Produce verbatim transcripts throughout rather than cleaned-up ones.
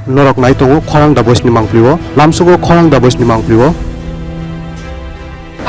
Norok nai tongo khorang da boisni mangpli o, lamsugo khorang da boisni mangpli o.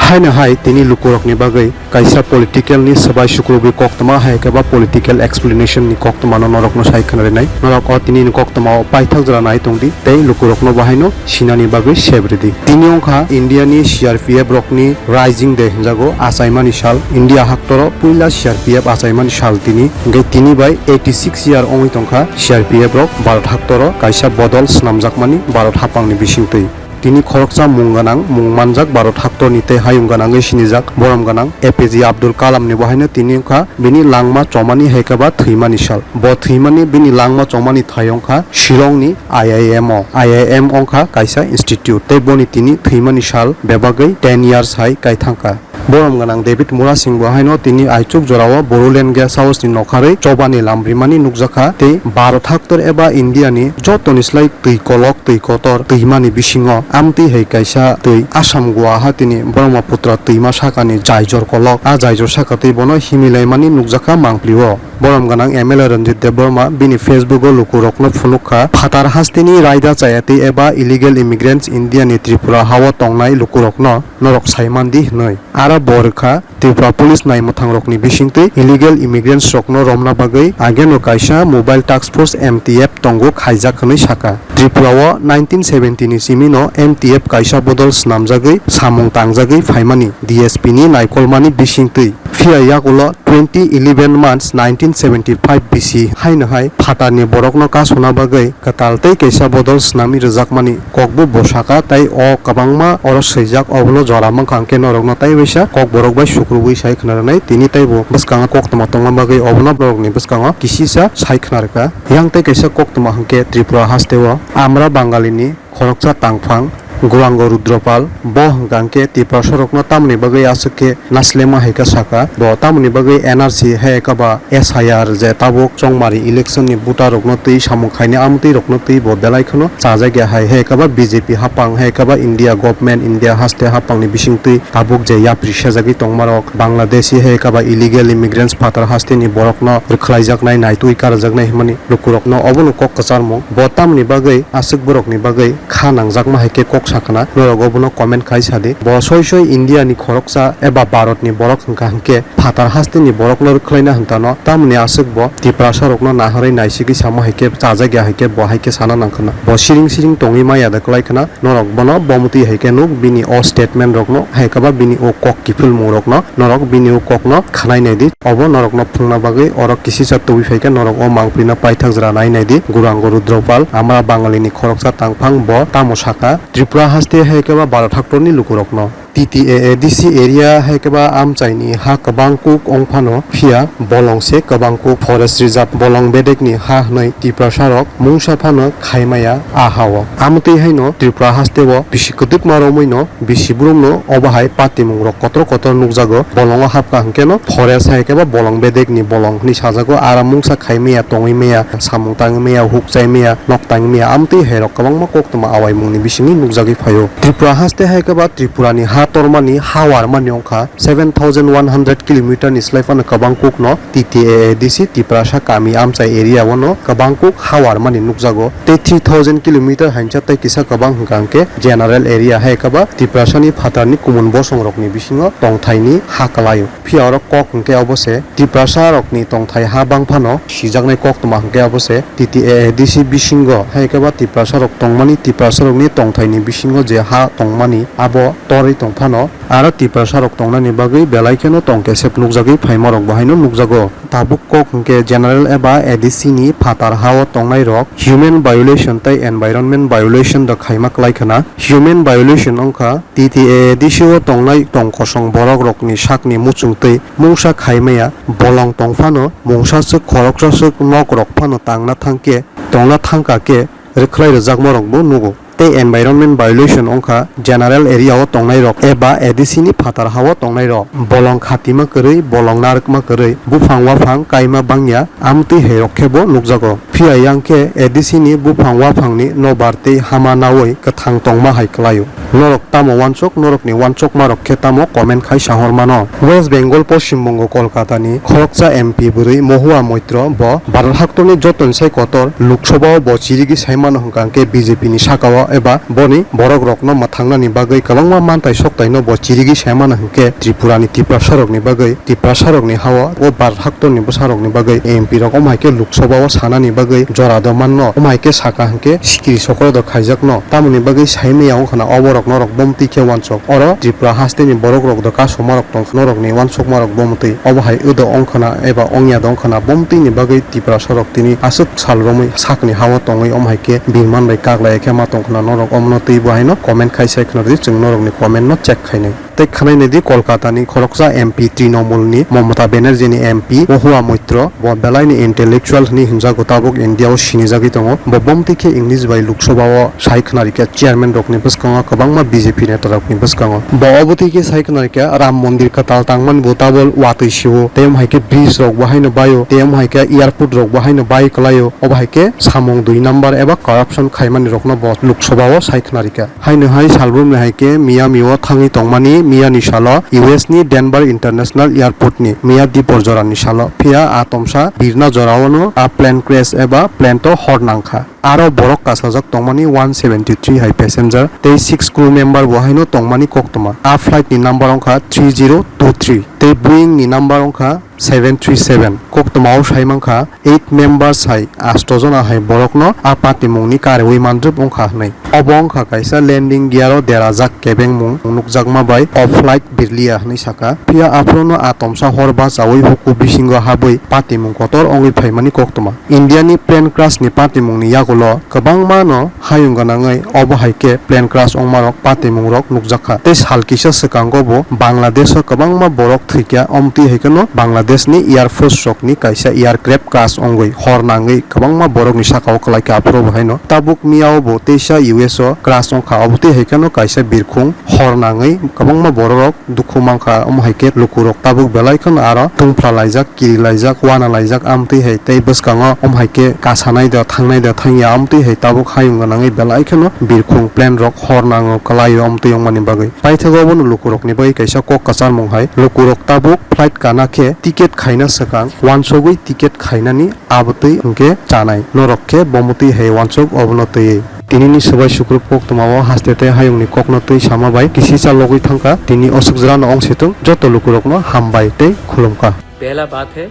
Haino hai tini lukurokni bagwi kaisa political ni swbai sukrubwi koktwma hai khe ba political explanation ni koktwma no norokno sai khwnarinai. Norok o tini ni koktwma o paithak jora nai tongdi tei lukurokno bo haino sinani bagwi sebridi. Tini wngkha India ni C R P F rokni Rising Day hinjago, achaimani sal. India haktoro puila C R P F achaimani sal tini. Hingkhe tini bai eighty six year wngwi tongkha C R P F rok Bharat haktoro kaisa bodol swnamjakmani Bharat haphangni bisingtwi. Tini khoroksa mung gwnang, mung manjak Bharat haktorni tei hayung gwnangwi sinijak, borom gwnang A P J Abdul Kalamni bo haino tini wngkha bini langma chomani hai khe ba thwimani sal. Bo thwimani bini langma chomani thai wngkha Shillongni I I M o. I I M wngkha kaisa institute tei boni tini thwimani sal bebagwi ten years hai kai thangkha. Borom gwnang David Murasing bo haino tini aichuk jorao Boruland Guest House ni nokharwi chobani lamrimani nukjakha tei Bharat haktor eba India ni jotoni slai twi kolok twi kotor twimani bisingo amtwi hai kaisa twi Assam Guwahati ni Brahmaputra twima sakani jaijor kolok. A jaijor saka twi bono himilaimani nukjakha mangpli o. Borom gwnang M L A Ranjit Debbarma bini Facebook o lukurokno phunukha, phatar hasteni raida chayatwi eba illegal immigrants India ni Tripura hao tongnai lukurokno norok saimandi hwnwi. Aro bo rwkha Tripura Police naimwthangrokni bisingtwi illegal immigrants rokno romna bagwi ageno kaisa Mobile Task Force M T F tongo khaijak hwnwi saka. Tripura o nineteen seventy ni simino M T F kaisa bodol swnamjagwi samung tangjagwi phaimani D S P ni naikolmani bisingtwi. Phiya yagulo twenty eleven months nineteen seventy five B C haino hai phatarni borokno kasuna bagwi kwtal tei kaisa bodol swnamwi rwjakmani kokbo bo saka, tei o kwbangma oro swijak, obono jora mankha hwnkhe norokno tei waisa kokborok bai sukrubwi sai khna rwnai. Tini teibo bwskango koktwma tongna bagwi obono norokni bwskango kisisa sai khna rwkha. Yang tei kaisa koktwma hwnkhe Tripura hasteo Amra Bangalini khoroksa tangphang Gurango Rudropal, bo hwnkha hwnkhe Tiprasarokno tamoni bagwi aswk khe naslema hai khe saka. Bo tamoni bagwi N R C hai khe ba S I R je tabuk chongmari election ni voter rokno twi samung khaini amtwi rokno twi bo belai kheno chajak ya hai, hai khe ba B J P hapang, hai khe ba India government, India haste hapang ni bisingtwi tabuk je yapri sejagwi tongmarok, Bangladeshi hai khe ba illegal immigrants phatar haste ni borokno rwkhlaijaknai, naitwi karajaknai hwnmani lukurokno obono kok kwcharmung. Bo tamoni bagwi aswk borokni bagwi kha nangjakma hai khe kok sakha na, norok obono comment khai sadi. Bo soi soi India ni khoroksa eba Bharat ni borok hwnkha hwnkhe phatar haste ni borokno rwkhlaina hwnkha no, tamoni aswk bo Tiprasa rokno naharwi naisigwi samo hai khe chajak ya hai khe bo hai khe sana nangkha na. Bo siring siring tongwi maya da kwlai khna, norok bono bomtwi hai khe nuk bini o statement rokno hai khe ba bini o kok kiphilmung rokno. Norok bini o kokno khanai naidi, obo norokno phungna bagwi oro kisisa tubui phaikha, norok o mangpilino paithak jora nai naidi, Gurango Rudropal, Amra Bangalini khoroksa tangphang bo tamo sakha, Tripura haste hai khe ba Bharat haktorni lukurokno. T T A A D C area hai khe ba amchaini ha kwbang kuk wng phano, phiya bolong se kwbang kuk, forest reserve bolong bedekni ha hwnwi Tiprasarok mungsa phano khai maya a ha-o. Amtwi haino Tripura hasteo bisi kwdwkma romwino bisi borokno obo hai patimungrok kotor kotor nukjago. Bolongo hapkha hwnkhe no forest hai khe ba bolong bedekni bolong hwnwi sajago. Aro mungsa khai maya, tongwi maya, samung tangwi maya, huk chai maya, nok tangwi maya, amtwi hai rok kwbangma koktwma awaimungni bisingwi nukjagwi phaio. Tripura haste hai khe ba Tripurani ha tormani, ha warmani wngkha seven thousand one hundred kilometer ni slai phano kwbang kukno T T A A D C Tiprasa kami amchai area o no kwbang kuk ha warmani nukjago. Tei three thousand kilometer hainsa tei kisa kwbang hwnkha hwnkhe general area hai khe ba Tiprasani phatarni kumun bosongrokni bisingo tongthaini ha kwlaio. Phiya oro kok hwnkhe obo se Tiprasarokni tongthai ha bangphano sijaknai koktwma hwnkhe obo se T T A A D C bisingo hai khe ba Tiprasarok tongmani, Tiprasarokni tongthaini bisingo je ha tongmani abo torwi tongphano aro Tiprasarok tongnani bagwi belai kheno tongkesep nukjagwi phaimarok bo haino nukjago. Tabuk kok hwnkhe general eba A D C ni phatar ha-o tongnairok human violation tei environment violation da khaima kwlai khna. Human violation wngkha T T A A D C o tongnai tong kosong borokrokni sakni muchungtwi mungsa khai maya, bolong tong phano mungsa swk khoroksa swk nokrok phano tangna thangkhe, tongna thangkha khe rwkhlai rwjakmarokbo nugo. tei environment violation wngkha general area o tongnairok eba A D C ni phatar ha-o tongnairok. Bolong khatima kwrwi, bolong narwkma kwrwi, buphang waphang kaima bangya, amtwi hai rok khe bo nukjago. Phiya yang khe A D C ni buphang waphang ni nobar tei hama nawi kwthang tongma hai kwlaio. Norok tamo wansuk, norokni wansukma rok khe tamo comment khai sahor mano. West Bengal Poschim Bongo Kolkata ni khoroksa M P bwrwi Mahua Moitro bo Bharat haktorni jotoni sai kotor Lok Sabha o bo chirigwi sai mano hwnkha hwnkhe B J P ni saka o eba boni borok rokno mwthangnani bagwi kwbangma mantai soktai no bo chirigwi sai mano hwnkhe Tripura ni Tiprasa rokni bagwi Tiprasa rokni ha-o o Bharat haktorni bwsa rokni bagwi M P rok omo hai khe Lok Sabha o sanani bagwi jora do manno, omo hai khe saka hwnkhe sikiri sokro do khaijakno. Tamoni bagwi sai maya wngkhana oborok norok bomtwi khe wansuk. Oro Tripura hasteni borok rok do kasoma rok tong, norokni wansukma rok bomtwi. Obo hai wdo wngkhana eba wngya do wngkhana bomtwini bagwi Tiprasa rok tini aswk sal romwi sakni ha-o tongwi omo hai khe birman bai kaklai khe ma tongkhana norok omono twi bo haino comment khai sai khwna di, chwng norokni comment no check khainai. Tei khwnai naidi Kolkata ni khoroksa M P Trinamool ni Mamata Banerjee ni M P Mahua Moitro bo belai ni intellectual hwnwi hwnjago, tabuk India o sinijagwi tongo. Bo bomtwi khe English bai Lok Sabha o sai khwnarikha chairman rokni bwskango kwbangma B J P neta rokni bwskango. Bo obotwi khe sai khwnarikha Ram Mondir kwtal tangmani bo tabuk watwi sio, tei omo hai khe bridge rok bo haino baio, tei omo hai khe airport rok bo haino bai kwlaio. Obo hai khe samung dui number eba corruption khaimani rokno bo Lok Sabha o sai khwnarikha. Haino hai salbrumni hai khe Miami o thangwi tongmani miyani salo U S ni Denver International Airport ni miya dipor jorani salo. Phiya a tomsa birna jora o no a plane crash eba plane to hor nangkha. Aro borok kasajak tongmani one seventy three hai passenger tei six crew member bo haino tongmani koktwma. A flight ni number wngkha three zero two three tei Boeing ni number wngkha seven three seven. Koktwma o sai mankha eight members hai asto jona hai borokno a patimungni kariwi mandrwp wngkha hwnwi. Obo wngkha kaisa landing gear o derajak kebengmung nukjakma bai off flight birliya hwnwi saka. Phiya aphuru no a tomsa hor bachaui huku bisingo habwi patimung kotor wngwi phaimani koktwma. India ni plane crash ni patimung ni yagulo kwbangma no hayung gwnangwi obo hai khe plane crash wngmarok patimungrok nukjakha. Tei sal kisa swkango bo Bangladesh o kwbangma borok thwikha, omtwi hai kheno Bangladesh ni Air Force rok ni kaisa aircraft crash wngwi hor nangwi kwbangma borok ni saka o kwlaikha. Aphuru bo haino tabuk miya o bo teisa U S o crash wngkha, obotwi hai kheno kaisa birkhung hor nangwi kwbangma borok rok dukhu mankha. Omo hai khe lukurok tabuk belai kheno aro tungphla laijak, kiri laijak, wana laijak, amtwi hai tei bwskango omo hai khe kasanai da, thangnai da, thangya, amtwi hai tabuk hayung gwnangwi belai kheno birkhung plane rok hor nango kwlaio, amtwi wngmani bagwi. Paithago abono lukurokni bagwi kaisa kok kwcharmung hai, lukurok tabuk flight kana khe ticket khaina swkang uansugwi ticket khainani abotwi hwnkhe chanai, norok khe bomotwi hai uansuk obono twiwi. Tinini swbai sukrub koktwmao haste tei hayungni kokno twi sama bai kisisa logwi thangkha. Tini oswk jora no ongsitung joto lukurokno hambai tei khulumkha. पहला बात है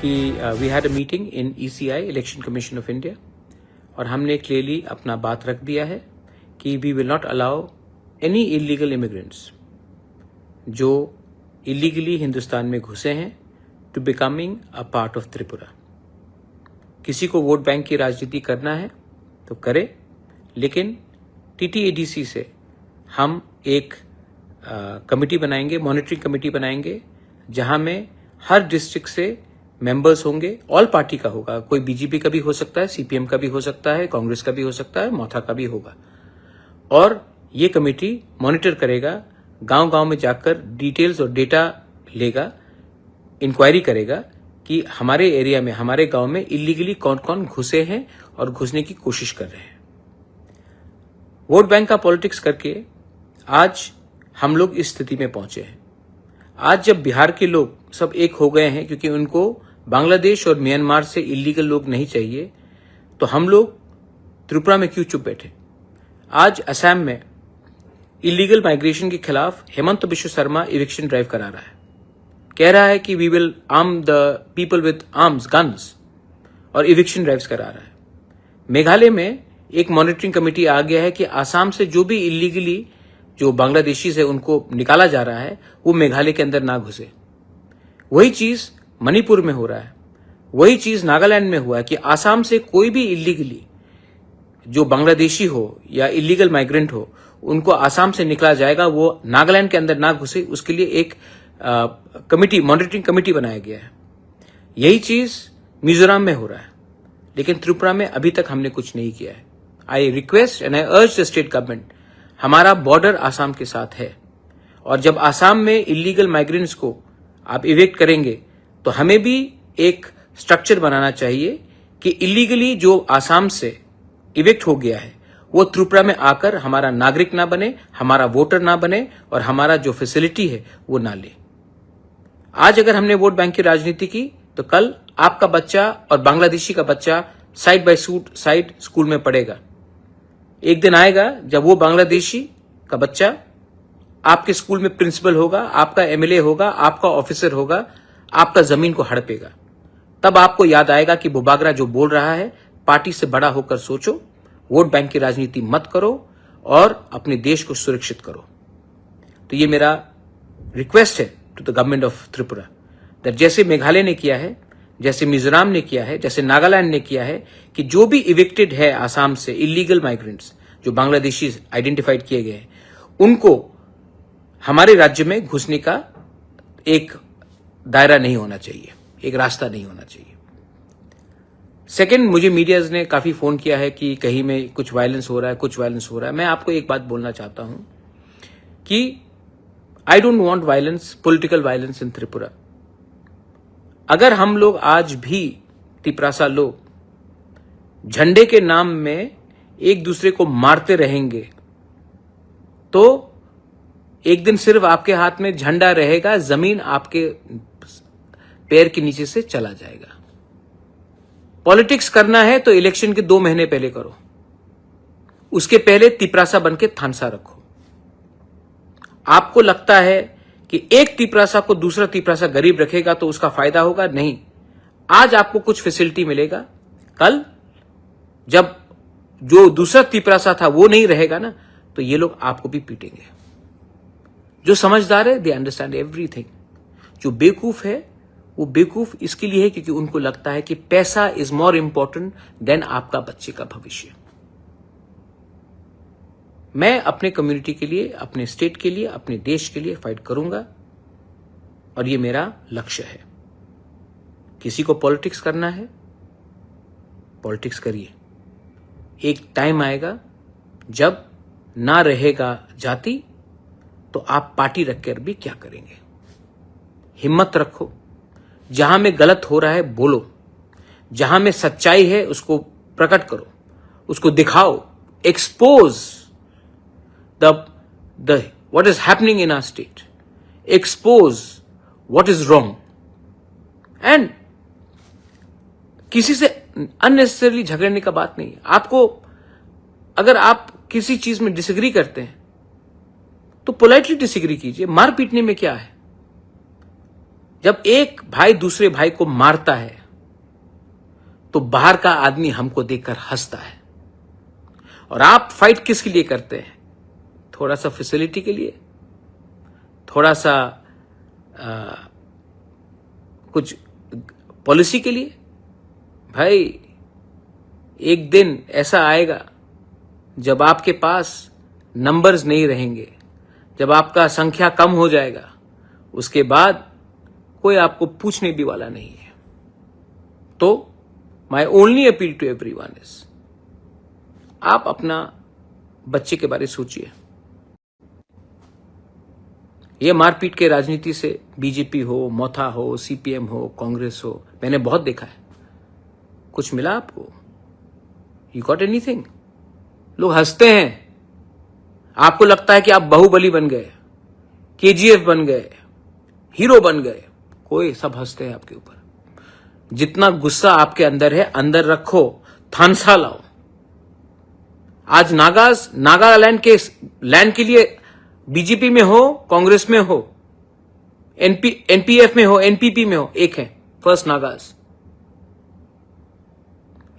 कि we had a meeting in ECI, election commission of India, और हमने clearly अपना बात रख दिया है कि we will not allow any illegal immigrants जो इलीगली हिंदुस्तान में घुसे हैं to becoming a part of Tripura. किसी को वोट बैंक की राजनीति करना है तो करे, लेकिन टीटीएडीसी से हम एक कमेटी बनाएंगे, मॉनिटरिंग कमेटी बनाएंगे, जहां में हर डिस्ट्रिक्ट से मेंबर्स होंगे। ऑल पार्टी का होगा, कोई बीजेपी का भी हो सकता है, सीपीएम का भी हो सकता है, कांग्रेस का भी हो सकता है, मोथा का भी होगा। और ये कमेटी मॉनिटर करेगा, गांव गांव में जाकर डिटेल्स और डेटा लेगा, इंक्वायरी करेगा कि हमारे एरिया में, हमारे गांव में इलीगली कौन कौन घुसे हैं और घुसने की कोशिश कर रहे हैं। वोट बैंक का पॉलिटिक्स करके आज हम लोग इस स्थिति में पहुंचे हैं। आज जब बिहार के लोग सब एक हो गए हैं क्योंकि उनको बांग्लादेश और म्यांमार से इलीगल लोग नहीं चाहिए, तो हम लोग त्रिपुरा में क्यों चुप बैठे? आज असम में इलीगल माइग्रेशन के खिलाफ हेमंत बिश्व शर्मा इविक्शन ड्राइव करा रहा है, कह रहा है कि we will arm the people with arms, guns, और इविक्शन ड्राइव्स करा रहा है। मेघालय में एक मॉनिटरिंग कमेटी आ गया है कि आसाम से जो भी इलीगली जो बांग्लादेशी से उनको निकाला जा रहा है, वो मेघालय के अंदर ना घुसे। वही चीज मणिपुर में हो रहा है, वही चीज नागालैंड में हुआ है कि आसाम से कोई भी इलीगली जो बांग्लादेशी हो या इलीगल माइग्रेंट हो, उनको आसाम से निकला जाएगा, वो नागालैंड के अंदर ना घुसे, उसके लिए एक कमेटी, मॉनिटरिंग कमेटी बनाया गया है। यही चीज मिजोरम में हो रहा है, लेकिन त्रिपुरा में अभी तक हमने कुछ नहीं किया है। I request and I urge the state government, हमारा बॉर्डर आसाम के साथ है, और जब आसाम में इलीगल माइग्रेंट्स को आप इविक्ट करेंगे, तो हमें भी एक स्ट्रक्चर बनाना चाहिए कि इलीगली जो आसाम से इविक्ट हो गया है, वो त्रिपुरा में आकर हमारा नागरिक ना बने, हमारा वोटर ना बने, और हमारा जो फैसिलिटी है, वो ना ले। आज अगर हमने वोट बैंक की राजनीति की, तो कल आपका बच्चा और बांग्लादेशी का बच्चा side by suit side school में पढ़ेगा। एक दिन आएगा जब वो बांग्लादेशी का बच्चा आपके स्कूल में प्रिंसिपल होगा, आपका एमएलए होगा, आपका ऑफिसर होगा, आपका जमीन को हड़पेगा। तब आपको याद आएगा कि बुबागरा जो बोल रहा है, पार्टी से बड़ा होकर सोचो, वोट बैंक की राजनीति मत करो और अपने देश को सुरक्षित करो। तो ये मेरा रिक्वेस्ट है to the government of Tripura, that जैसे मेघालय ने किया है, जैसे मिजोरम ने किया है, जैसे नागालैंड ने किया है, कि जो भी इविक्टेड है आसाम से, इलीगल माइग्रेंट्स जो बांग्लादेशी आइडेंटिफाइड किए गए हैं, उनको हमारे राज्य में घुसने का एक दायरा नहीं होना चाहिए, एक रास्ता नहीं होना चाहिए। सेकंड, मुझे मीडियाज ने काफ़ी फ़ोन किया है कि कहीं में कुछ वायलेंस हो रहा है, कुछ वायलेंस हो रहा है। मैं आपको एक बात बोलना चाहता हूँ कि I don't want violence, political violence in Tripura. अगर हम लोग आज भी, तिपरासा लोग, झंडे के नाम में एक दूसरे को मारते रहेंगे, तो एक दिन सिर्फ आपके हाथ में झंडा रहेगा, जमीन आपके पैर के नीचे से चला जाएगा। पॉलिटिक्स करना है तो इलेक्शन के दो महीने पहले करो, उसके पहले तिपरासा बन के थानसा रखो। आपको लगता है कि एक तिपरासा को दूसरा तिपरासा गरीब रखेगा तो उसका फायदा होगा? नहीं। आज आपको कुछ फैसिलिटी मिलेगा, कल जब जो दूसरा तिपरासा था वो नहीं रहेगा ना, तो ये लोग आपको भी पीटेंगे। जो समझदार है, दे अंडरस्टैंड एवरीथिंग। जो बेवकूफ है, वो बेवकूफ इसके लिए है क्योंकि उनको लगता है कि पैसा इज मोर इम्पोर्टेंट देन आपका बच्चे का भविष्य। मैं अपने कम्युनिटी के लिए, अपने स्टेट के लिए, अपने देश के लिए फाइट करूंगा और ये मेरा लक्ष्य है। किसी को पॉलिटिक्स करना है, पॉलिटिक्स करिए। एक टाइम आएगा जब ना रहेगा जाति, तो आप पार्टी रखकर भी क्या करेंगे? हिम्मत रखो। जहां में गलत हो रहा है, बोलो। जहां में सच्चाई है, उसको प्रकट करो, उसको दिखाओ। Expose the the what is happening in our state, expose what is wrong, and किसी से अननेसेसरली झगड़ने का बात नहीं है। आपको, अगर आप किसी चीज में डिसएग्री करते हैं, तो पोलाइटली डिसएग्री कीजिए। मार पीटने में क्या है? जब एक भाई दूसरे भाई को मारता है, तो बाहर का आदमी हमको देखकर हंसता है। और आप फाइट किसके लिए करते हैं? थोड़ा सा फैसिलिटी के लिए, थोड़ा सा, आ, कुछ पॉलिसी के लिए? भाई, एक दिन ऐसा आएगा जब आपके पास नंबर्स नहीं रहेंगे, जब आपका संख्या कम हो जाएगा, उसके बाद कोई आपको पूछने भी वाला नहीं है। तो my only appeal to everyone is, आप अपना बच्चे के बारे सोचिए। ये मारपीट के राजनीति से बीजेपी हो, मोथा हो, सीपीएम हो, कांग्रेस हो, मैंने बहुत देखा है। कुछ मिला आपको? You got anything? लोग हंसते हैं। आपको लगता है कि आप बाहुबली बन गए, केजीएफ बन गए, हीरो बन गए। कोई, सब हंसते हैं आपके ऊपर। जितना गुस्सा आपके अंदर है, अंदर रखो, थानसा लाओ। आज नागास, नागालैंड के, लैंड के लिए बीजेपी में हो, कांग्रेस में हो, एनपी एनपीएफ में हो, एनपीपी में हो, एक है फर्स्ट Nagas.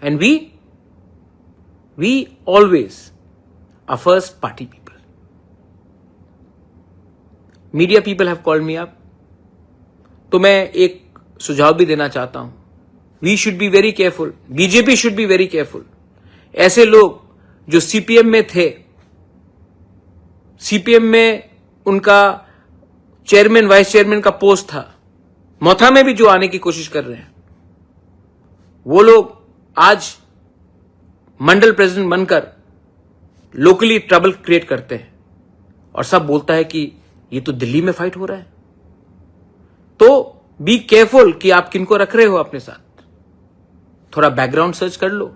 And we we always a first party people. Media people have called me up. तो मैं एक सुझाव भी देना चाहता हूं, we should be very careful, BJP should be very careful। ऐसे लोग जो सीपीएम में थे, सीपीएम में उनका चेयरमैन, वाइस चेयरमैन का पोस्ट था, मोथा में भी जो आने की कोशिश कर रहे हैं, वो लोग आज मंडल प्रेसिडेंट बनकर लोकली ट्रबल क्रिएट करते हैं और सब बोलता है कि ये तो दिल्ली में फाइट हो रहा है। तो बी केयरफुल कि आप किनको रख रहे हो अपने साथ। थोड़ा बैकग्राउंड सर्च कर लो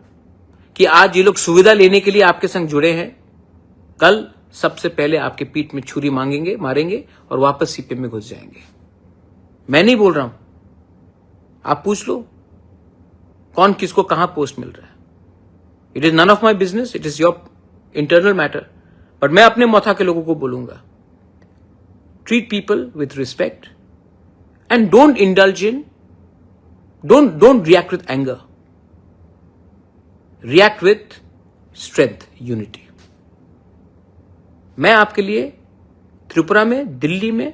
कि आज ये लोग सुविधा लेने के लिए आपके संग जुड़े हैं, कल सबसे पहले आपके पीठ में छुरी मांगेंगे, मारेंगे और वापस सीपीएम में घुस जाएंगे। मैं नहीं बोल रहा हूं, आप पूछ लो कौन किसको कहां पोस्ट मिल रहा है। It is none of my business, it is your internal matter. But मैं अपने मोथा के लोगों को बोलूंगा, treat people with respect and don't indulge in, don't don't react with anger, react with strength, unity. मैं आपके लिए त्रिपुरा में, दिल्ली में,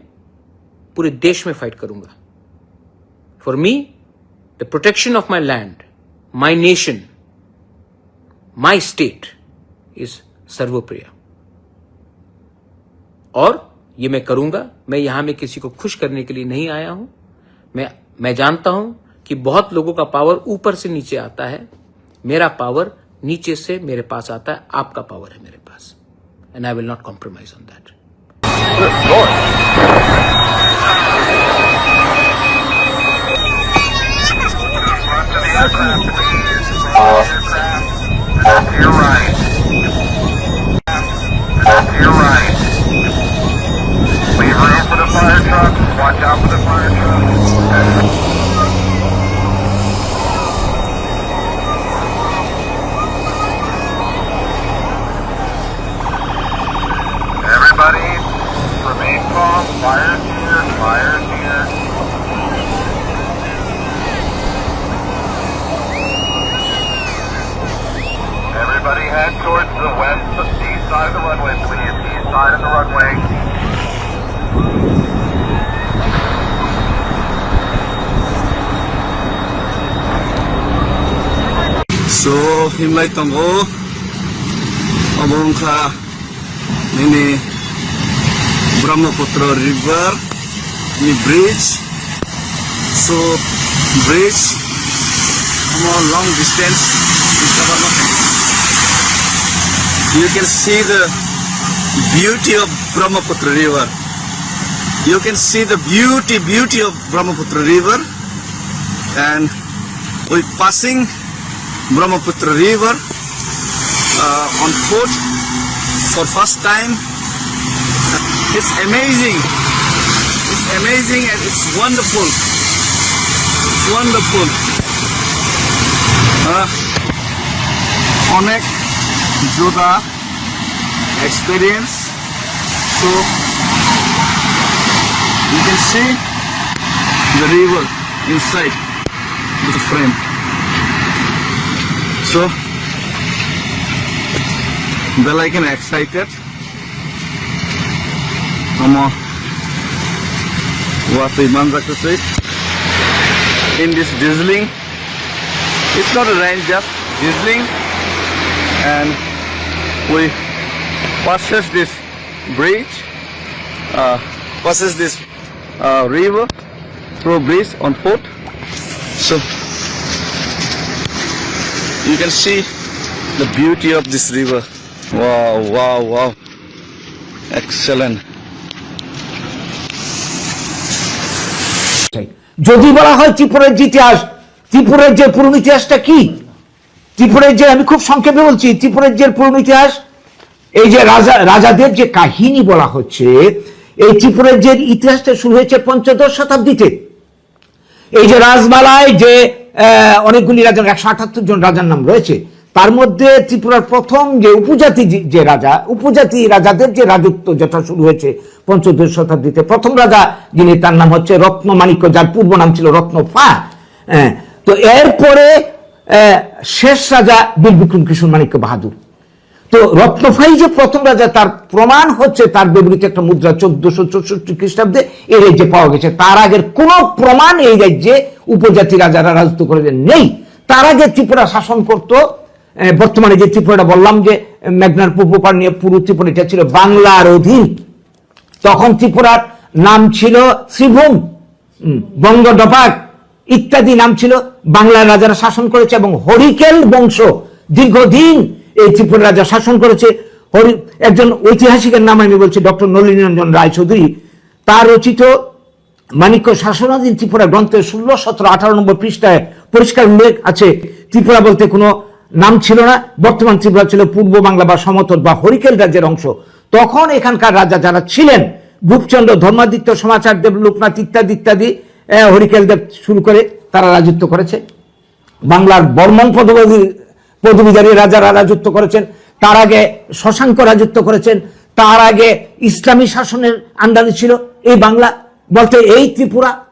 पूरे देश में फाइट करूंगा। For me, the protection of my land, my nation, my state is सर्वोपरि। और ये मैं करूंगा। मैं यहां में किसी को खुश करने के लिए नहीं आया हूं। मैं मैं जानता हूं कि बहुत लोगों का पावर ऊपर से नीचे आता है, मेरा पावर नीचे से मेरे पास आता है। आपका पावर है मेरे पास, and I will not compromise on that. You're right. You're right. Leave room for the fire truck. Watch out for the fire truck. Everybody, remain calm. Fire is here. Fire is here. Everybody head towards the west, east side of the runway, please. East side of the runway. So, himlai tongo. Obo wngkha nini Brahmaputra River ni bridge. So, bridge, omo long distance, you can see the beauty of Brahmaputra River. You can see the beauty, beauty of Brahmaputra River, and we passing Brahmaputra River uh, on foot for first time. It's amazing. It's amazing and it's wonderful. It's wonderful. Uh, অনেক জোদা experience. So you can see the river inside the frame. So belai kheno excited. Omo watwi manjak twi. In this drizzling, it's not a rain, just drizzling, and we passes this bridge, uh, passes this uh, river through bridge on foot. So you can see the beauty of this river. Wow, wow, wow. Excellent. যদি বলা হয় ত্রিপুরার যে ইতিহাস, ত্রিপুরার যে পুরনো ইতিহাসটা কি? ত্রিপুরার যে, আমি খুব সংক্ষেপে বলছি, ত্রিপুরার যে পুরনো ইতিহাস, এই যে রাজা, রাজাদের যে কাহিনী বলা হচ্ছে, এই ত্রিপুরার যে ইতিহাসটা শুরু হয়েছে পঞ্চদশ শতাব্দীতে। এই যে রাজমালায় যে, আহ, অনেকগুলি রাজার, একশো আটাত্তর জন রাজার নাম রয়েছে, তার মধ্যে ত্রিপুরার প্রথম যে উপজাতি যে, যে রাজা, উপজাতি রাজাদের যে রাজত্ব যেটা শুরু হয়েছে পঞ্চদশ শতাব্দীতে, প্রথম রাজা যিনি, তার নাম হচ্ছে রত্ন মাণিক্য, যার পূর্ব নাম ছিল রত্ন ফা। হ্যাঁ, তো এরপরে, আহ, শেষ রাজা বীর বিক্রম কিশোর মাণিক্য বাহাদুর। তো রত্নফাই যে প্রথম রাজা, তার প্রমাণ হচ্ছে তার ব্যবহৃত একটা মুদ্রা চোদ্দশো চৌষট্টি খ্রিস্টাব্দে এই রাজ্যে পাওয়া গেছে। তার আগের কোনো প্রমাণ এই রাজ্যে উপজাতি রাজারা রাজত্ব করে নেই। তার আগে ত্রিপুরা শাসন করত, আহ, বর্তমানে যে ত্রিপুরাটা বললাম যে, আহ, মেঘনার পূর্ব পাড় নিয়ে পুরো ত্রিপুরা, এটা ছিল বাংলার অধীন। তখন ত্রিপুরার নাম ছিল শ্রীভূম, উম, বঙ্গ ডপাক ইত্যাদি নাম ছিল। বাংলার রাজারা শাসন করেছে এবং হরিকেল বংশ দীর্ঘদিন এই ত্রিপুরা রাজা শাসন করেছে। হরি-, একজন ঐতিহাসিকের নাম আমি বলছি, ডক্টর নলিনীরঞ্জন রায়চৌধুরী, তার রচিত মাণিক্য শাসনাধীন ত্রিপুরা গ্রন্থের ষোলো, সতেরো, আঠারো নম্বর পৃষ্ঠায় পরিষ্কার উল্লেখ আছে, ত্রিপুরা বলতে কোনো নাম ছিল না, বর্তমান ত্রিপুরা ছিল পূর্ব বাংলা বা সমতট বা হরিকেল রাজ্যের অংশ। তখন এখানকার রাজা যারা ছিলেন, গোপচন্দ্র, ধর্মাদিত্য, সমাচার দেব, লোকনাথ ইত্যাদি ইত্যাদি, আহ, হরিকেল দেব শুরু করে তারা রাজত্ব করেছে। বাংলার বর্মন পদবী, পদবীধারী রাজারা রাজত্ব করেছেন। তার আগে শশাঙ্ক রাজত্ব করেছেন। তার আগে ইসলামী শাসনের আন্ডারে ছিল এই বাংলা, বলতে এই ত্রিপুরা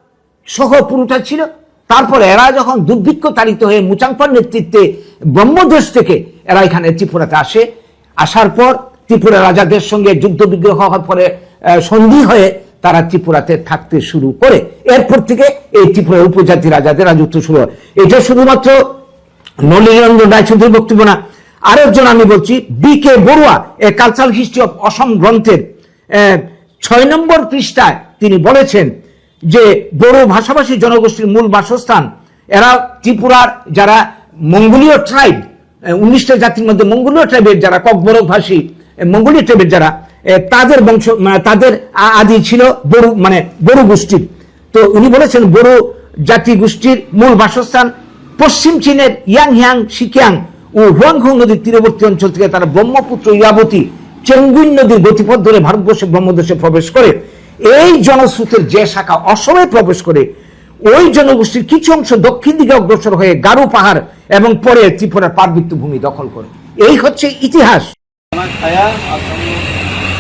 সহ পুরোটা ছিল। তারপর এরা যখন দুর্ভিক্ষ তাড়িত হয়ে মুচাংপার নেতৃত্বে ব্রহ্মদেশ থেকে এরা এখানে ত্রিপুরাতে আসে, আসার পর ত্রিপুরা রাজাদের সঙ্গে যুদ্ধ বিগ্রহ হওয়ার পরে, আহ, সন্ধি হয়ে তারা ত্রিপুরাতে থাকতে শুরু করে। এরপর থেকে এই ত্রিপুরা উপজাতি রাজাদের রাজত্ব শুরু হয়। এটা শুধুমাত্র নলিনীরঞ্জন রায়চৌধুরীর বক্তব্য না, আরেকজন আমি বলছি, B K Barua, a cultural history of Assam গ্রন্থের, আহ, ছয় নম্বর পৃষ্ঠায় তিনি বলেছেন যে বড়ো ভাষাভাষী জনগোষ্ঠীর মূল বাসস্থান এরা ত্রিপুরার যারা মঙ্গোলীয় ট্রাইব, এ, উনিশটা জাতির মধ্যে মঙ্গোলীয় ট্রাইবের যারা ককবরক ভাষী, এ, মঙ্গোলীয় ট্রাইবের যারা, এ, তাদের বংশ, মানে, তাদের আ-, আদি ছিল বড়ো, মানে, বড়ো গোষ্ঠীর। তো উনি বলেছেন, বড়ো জাতি গোষ্ঠীর মূল বাসস্থান পশ্চিম চীনের ইয়াংহিয়াং, সিকিয়াং ও হুয়াংহো নদীর তীরবর্তী অঞ্চল থেকে তারা ব্রহ্মপুত্র, ইরাবতী, চেঙ্গুইন নদীর গতিপথ ধরে ভারতবর্ষে ব্রহ্মদেশে প্রবেশ করে। এই জনস্রোতের যে শাখা অসমে প্রবেশ করে, ওই জনগোষ্ঠীর কিছু অংশ দক্ষিণ দিকে অগ্রসর হয়ে গারো পাহাড় এবং পরে ত্রিপুরার পার্বত্য ভূমি দখল করে। এই হচ্ছে ইতিহাস। खाना खाया और हम लोग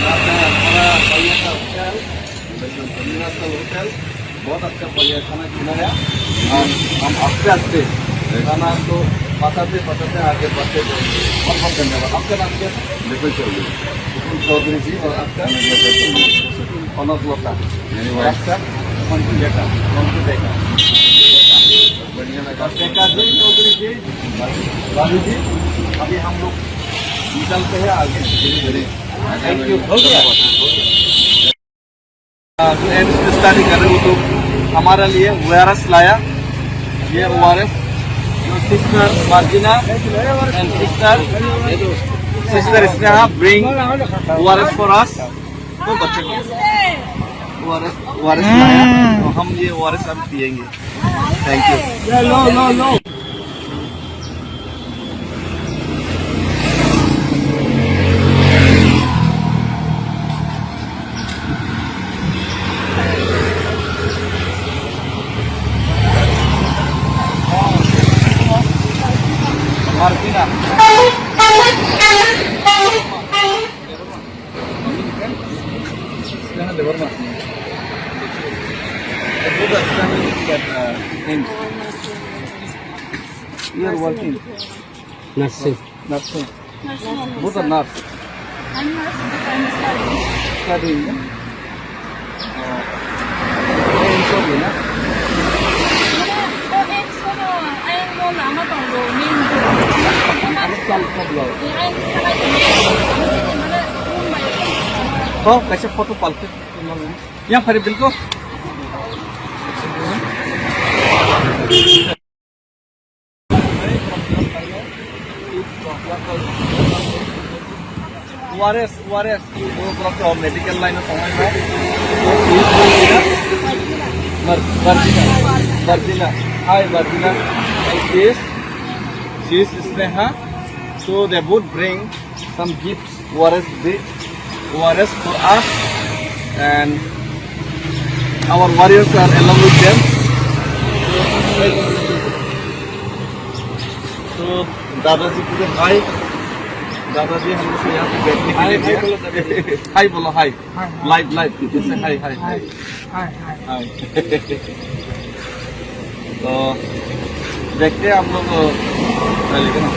यहाँ पे हमारा बढ़िया सा होटल, बढ़िया सा होटल, बहुत अच्छा बढ़िया खाना खिलाया। और हम आस्ते आस्ते खाना तो पचाते पचाते आगे बढ़ते जाएंगे। बहुत बहुत धन्यवाद। आपका नाम क्या है? विपुल चौधरी। विपुल चौधरी जी। और आपका? अनुग्रह चौधरी। कनक लता। धन्यवाद। और आपका? मंटू बेटा। मंटू बेटा। बढ़िया लगा। और बेटा जी, चौधरी जी, बाबू जी, अभी हम लोग निकलते हैं आगे। Thank you. हो गया। स्टडी कर रहे हो तो हमारा लिए ओआरएस लाया। ये ओआरएस, सिस्टर मार्जिना and sister, sister Sneha bring ORS for us। वो बच्चे को ओआरएस, ओआरएस लाया, तो हम ये ओआरएस अब पियेंगे। Thank you। You are working. Nursing. Nursing. Both are nurse. I'm nurse, but I'm studying. Studying, no? Uh, sorry, no? Oh, kaisa photo palke. Yang pare bilko. Wares, Wares, you go block to medical line of Tongmai. Mar-, Martina, Martina. Hi, Martina. Like this. She is Sneha. So they both bring some gifts. Wares did, Wares for us, and our warriors are along with them. So, दादाजी को हाय। दादाजी हमसे यहाँ पे बैठने के लिए दिया। हाय बोलो, हाय। Hi, hi. Live, live. Hi, hi, hi. Hi, hi. Hi. तो देखते हैं हम लोग, अ, चलेगा ना।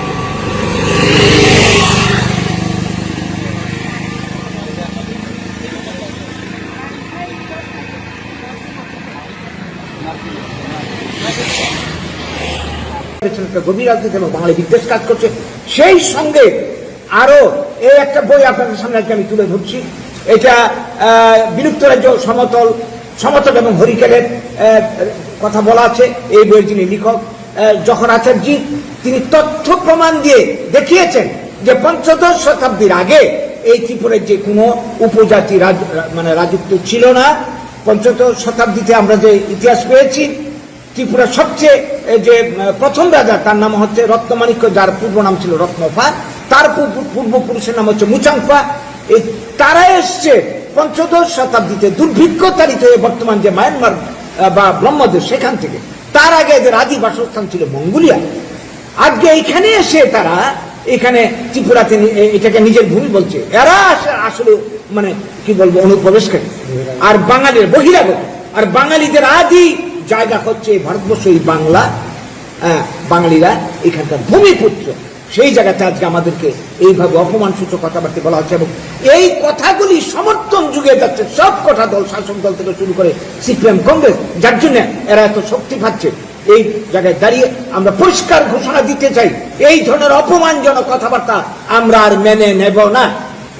গভীর রাজনীতি এবং বাঙালি বিদ্বেষ কাজ করছে। সেই সঙ্গে আরো এই একটা বই আপনাদের সামনে আজকে আমি তুলে ধরছি। এটা, আহ, বিলুপ্ত রাজ্য সমতল, সমতট এবং হরিকেলের, আহ, কথা বলা আছে। এই বইয়ের যিনি লেখক, আহ, জহর আচার্যজি, তিনি তথ্য প্রমাণ দিয়ে দেখিয়েছেন যে পঞ্চদশ শতাব্দীর আগে এই ত্রিপুরায় যে কোনো উপজাতি রাজ-, মানে রাজত্ব ছিল না। পঞ্চদশ শতাব্দীতে আমরা যে ইতিহাস পেয়েছি, ত্রিপুরা সবচেয়ে, এ, যে, আহ, প্রথম রাজা, তার নাম হচ্ছে রত্নমাণিক্য, যার পূর্ব নাম ছিল রত্নফা, তার পূর্ব-, পূর্বপুরুষের নাম হচ্ছে মুচাংফা। এই তারা এসছে পঞ্চদশ শতাব্দীতে দুর্ভিক্ষ তাড়িত হয়ে বর্তমান যে মায়ানমার, আহ, বা ব্রহ্মদেশ, সেখান থেকে। তার আগে এদের আদি বাসস্থান ছিল মঙ্গোলিয়া। আজকে এখানে এসে তারা এখানে ত্রিপুরাতে নি-, এ-, এটাকে নিজের ভূমি বলছে। এরা আস-, আসলে, মানে, কি বলবো, অনুপ্রবেশকারী। আর বাঙালির বহিরাগত। আর বাঙালিদের আদি জায়গা হচ্ছে এই ভারতবর্ষ, এই বাংলা। হ্যাঁ, বাঙালিরা এখানকার ভূমিপুত্র। সেই জায়গাতে আজকে আমাদেরকে এইভাবে অপমানসূচক কথাবার্তা বলা হচ্ছে এবং এই কথাগুলি সমর্থন যুগে যাচ্ছে সব কটা দল, শাসক দল থেকে শুরু করে সিপিএম, কংগ্রেস, যার জন্য এরা এত শক্তি পাচ্ছে। এই জায়গায় দাঁড়িয়ে আমরা পরিষ্কার ঘোষণা দিতে চাই, এই ধরনের অপমানজনক কথাবার্তা আমরা আর মেনে নেব না।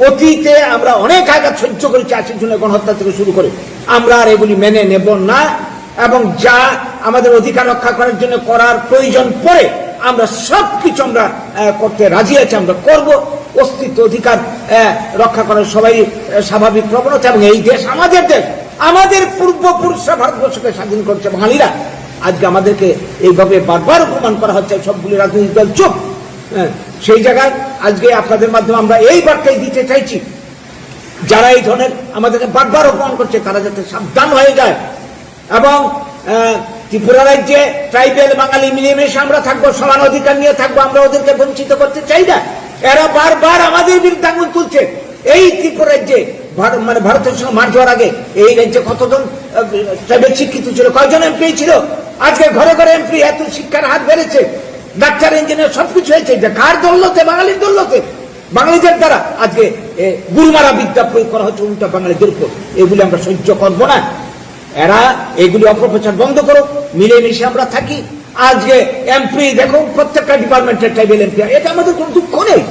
অতীতে আমরা অনেক আঘাত সহ্য করেছি, আশির জন্য গণহত্যা থেকে শুরু করে, আমরা আর এগুলি মেনে নেব না। এবং যা আমাদের অধিকার রক্ষা করার জন্য করার প্রয়োজন পড়ে, আমরা সব কিছু আমরা, আহ, করতে রাজি আছি, আমরা করব। অস্তিত্ব অধিকার, আহ, রক্ষা করার সবাই, আহ, স্বাভাবিক প্রবণতা। এবং এই দেশ আমাদের দেশ, আমাদের পূর্বপুরুষরা ভারতবর্ষকে স্বাধীন করছে বাঙালিরা। আজকে আমাদেরকে এইভাবে বারবার অপমান করা হচ্ছে, সবগুলি রাজনৈতিক দল চুপ। হ্যাঁ, সেই জায়গায় আজকে আপনাদের মাধ্যমে আমরা এই বার্তাই দিতে চাইছি, যারা এই ধরনের আমাদেরকে বারবার অপমান করছে, তারা যাতে সাবধান হয়ে যায়। এবং, আহ, ত্রিপুরা রাজ্যে ট্রাইবেল বাঙালি মিলেমিশে আমরা থাকবো, সমান অধিকার নিয়ে থাকবো, আমরা ওদেরকে বঞ্চিত করতে চাই না। এরা বারবার আমাদের বিরুদ্ধে আঙুল তুলছে। এই ত্রিপুরা রাজ্যে ভার-, মানে, ভারতের সঙ্গে মার্জ হওয়ার আগে এই রাজ্যে কতজন, আহ, ট্রাইবেল শিক্ষিত ছিল, কয়জন এমপি ছিল? আজকে ঘরে ঘরে এমপি, এত শিক্ষার হার বেড়েছে, ডাক্তার, ইঞ্জিনিয়ার সবকিছু হয়েছে। যে কার দৌলতে? বাঙালির দৌলতে, বাঙালিদের দ্বারা। আজকে, এ, গুরুমারা বিদ্যা প্রয়োগ করা হচ্ছে উল্টা বাঙালিদের উপর। এগুলি আমরা সহ্য করব না। এরা এগুলি অপপ্রচার বন্ধ করো, মিলেমিশে আমরা থাকি। আজকে এমপি দেখো, প্রত্যেকটা ডিপার্টমেন্টের ট্রাইবেল এমপি, এটা আমাদের কোনো দুঃখ নেই।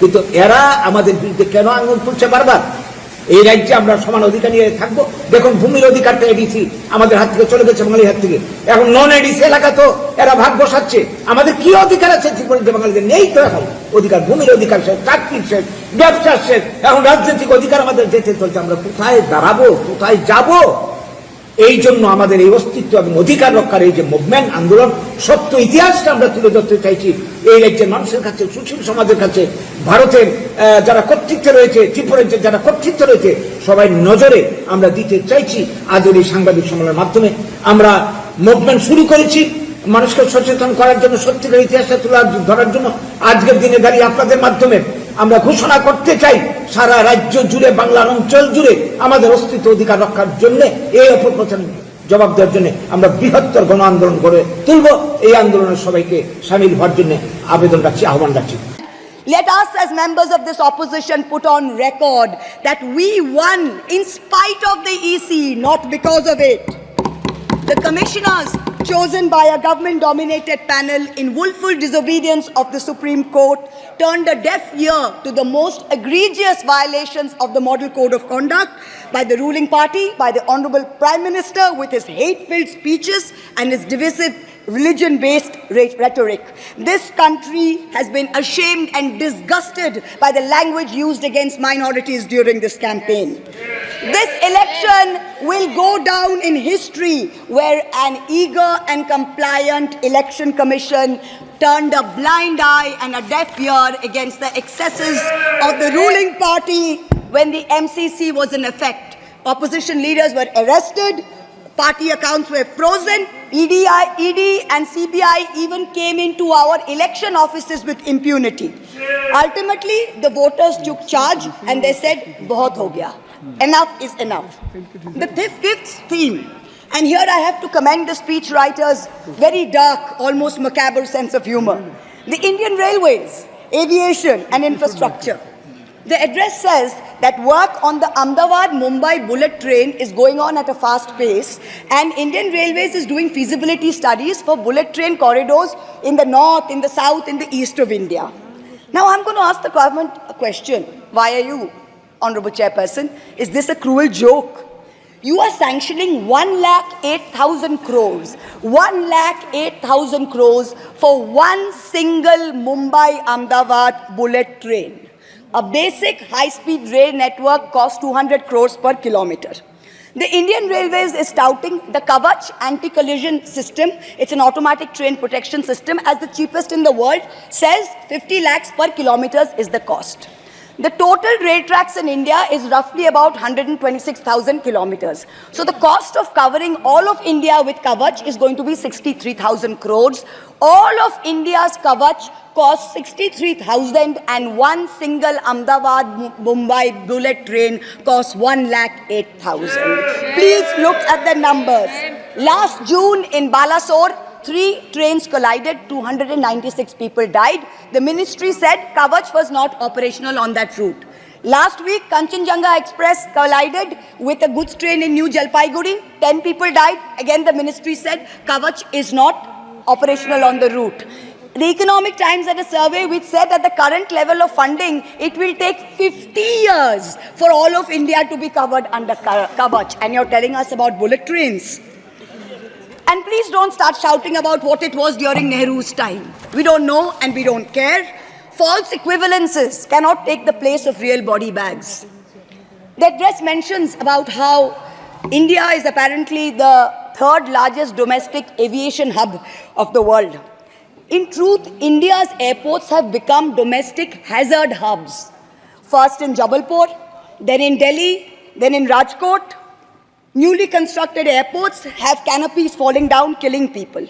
কিন্তু এরা আমাদের বিরুদ্ধে কেন আঙুল তুলছে বারবার? এই রাজ্যে আমরা সমান অধিকার নিয়ে থাকবো। দেখুন, ভূমির অধিকারটা এডিসি আমাদের হাত থেকে চলে গেছে, বাঙালির হাত থেকে। এখন নন এডিসি এলাকা তো এরা ভাগ বসাচ্ছে। আমাদের কি অধিকার আছে ত্রিপুরাতে? বাঙালিদের নেই তো এখন অধিকার। ভূমির অধিকার শেষ, চাকরির শেষ, ব্যবসার শেষ। এখন রাজনৈতিক অধিকার আমাদের যেতে চলছে। আমরা কোথায় দাঁড়াবো, কোথায় যাব? এই জন্য আমাদের এই অস্তিত্ব এবং অধিকার রক্ষার এই যে মুভমেন্ট, আন্দোলন, সত্য ইতিহাসটা আমরা তুলে ধরতে চাইছি এই রাজ্যের মানুষের কাছে, সুশীল সমাজের কাছে, ভারতের, আহ, যারা কর্তৃত্বে রয়েছে, ত্রিপুরার যে যারা কর্তৃত্বে রয়েছে, সবাই নজরে আমরা দিতে চাইছি। আজ এই সাংবাদিক সম্মেলনের মাধ্যমে আমরা মুভমেন্ট শুরু করেছি, মানুষকে সচেতন করার জন্য, সত্যিকার ইতিহাসটা তুলে ধরার জন্য। আজকের দিনে দাঁড়িয়ে আপনাদের মাধ্যমে আমরা ঘোষণা করতে চাই, সারা রাজ্য জুড়ে, বাংলার অঞ্চল জুড়ে আমাদের অস্তিত্ব অধিকার রক্ষার জন্য, এই অপপ্রচার জবাব দেওয়ার জন্য আমরা বৃহত্তর গণ আন্দোলন গড়ে তুলব। এই আন্দোলনের সবাইকে সামিল হওয়ার জন্য আবেদন রাখছি, আহ্বান রাখছি। Let us, as members of this opposition, put on record that we won in spite of the E C, not because of it. The commissioners, chosen by a government-dominated panel in willful disobedience of the Supreme Court, turned a deaf ear to the most egregious violations of the Model Code of Conduct by the ruling party, by the Honorable Prime Minister, with his hate-filled speeches and his divisive religion-based re-, rhetoric. This country has been ashamed and disgusted by the language used against minorities during this campaign. This election will go down in history where an eager and compliant election commission turned a blind eye and a deaf ear against the excesses of the ruling party when the M C C was in effect. Opposition leaders were arrested, party accounts were frozen, E D I, E D and C B I even came into our election offices with impunity. Ultimately, the voters took charge and they said, "Bahut ho gaya. Enough is enough." The fif-, fifth theme, and here I have to commend the speech writer's very dark, almost macabre sense of humor. The Indian Railways, aviation and infrastructure. The address says that work on the Ahmedabad-Mumbai bullet train is going on at a fast pace, and Indian Railways is doing feasibility studies for bullet train corridors in the north, in the south, in the east of India. Now, I'm going to ask the government a question. Why are you, Honorable Chairperson, is this a cruel joke? You are sanctioning one lakh eight thousand crores, one lakh eight thousand crores for one single Mumbai Ahmedabad bullet train. A basic high-speed rail network costs two hundred crores per kilometer. The Indian Railways is touting the Kavach anti-collision system. It's an automatic train protection system, as the cheapest in the world, says fifty lakhs per kilometers is the cost. The total rail tracks in India is roughly about hundred and twenty-six thousand kilometers. So the cost of covering all of India with Kavach is going to be sixty-three thousand crores. All of India's Kavach costs sixty-three thousand, and one single Ahmedabad Mu- Mumbai bullet train costs one lakh eight thousand. Please look at the numbers. Last June in Balasore, three trains collided, two hundred and ninety-six people died. The ministry said Kavach was not operational on that route. Last week, Kanchenjunga Express collided with a goods train in New Jalpaiguri. Ten people died. Again, the ministry said Kavach is not operational on the route. The Economic Times had a survey which said, at the current level of funding, it will take fifty years for all of India to be covered under Ka- Kavach. And you're telling us about bullet trains? And please don't start shouting about what it was during Nehru's time. We don't know and we don't care. False equivalences cannot take the place of real body bags. The address mentions about how India is apparently the third largest domestic aviation hub of the world. In truth, India's airports have become domestic hazard hubs. First in Jabalpur, then in Delhi, then in Rajkot. Newly constructed airports have canopies falling down, killing people.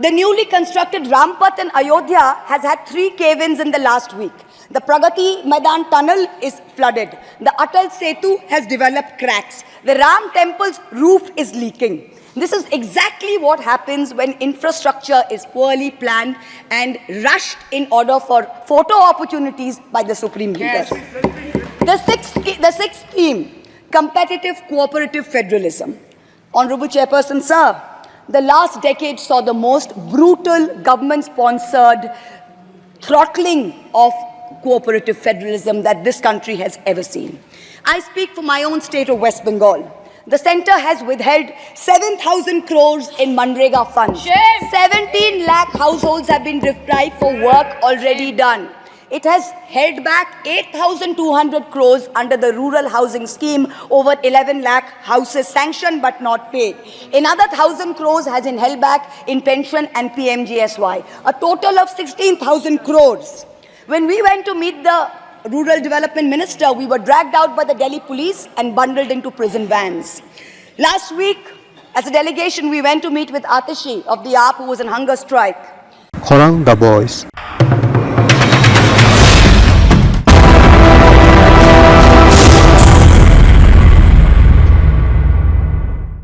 The newly constructed Rampath in Ayodhya has had three cave-ins in the last week. The Pragati Maidan tunnel is flooded. The Atal Setu has developed cracks. The Ram temple's roof is leaking. This is exactly what happens when infrastructure is poorly planned and rushed in order for photo opportunities by the supreme leader. The sixth, the sixth theme, competitive cooperative federalism. Honorable Chairperson, sir, the last decade saw the most brutal government-sponsored throttling of cooperative federalism that this country has ever seen. I speak for my own state of West Bengal. The centre has withheld seven thousand crores in MGNREGA funds. Shame! Seventeen lakh households have been deprived for work already done. It has held back eight thousand two hundred crores under the rural housing scheme, over eleven lakh houses sanctioned but not paid. Another thousand crores has been held back in pension and P M G S Y. A total of sixteen thousand crores. When we went to meet the rural development minister, we were dragged out by the Delhi police and bundled into prison vans. Last week, as a delegation, we went to meet with Atishi of the aap, who was on hunger strike. Khorang the Voice.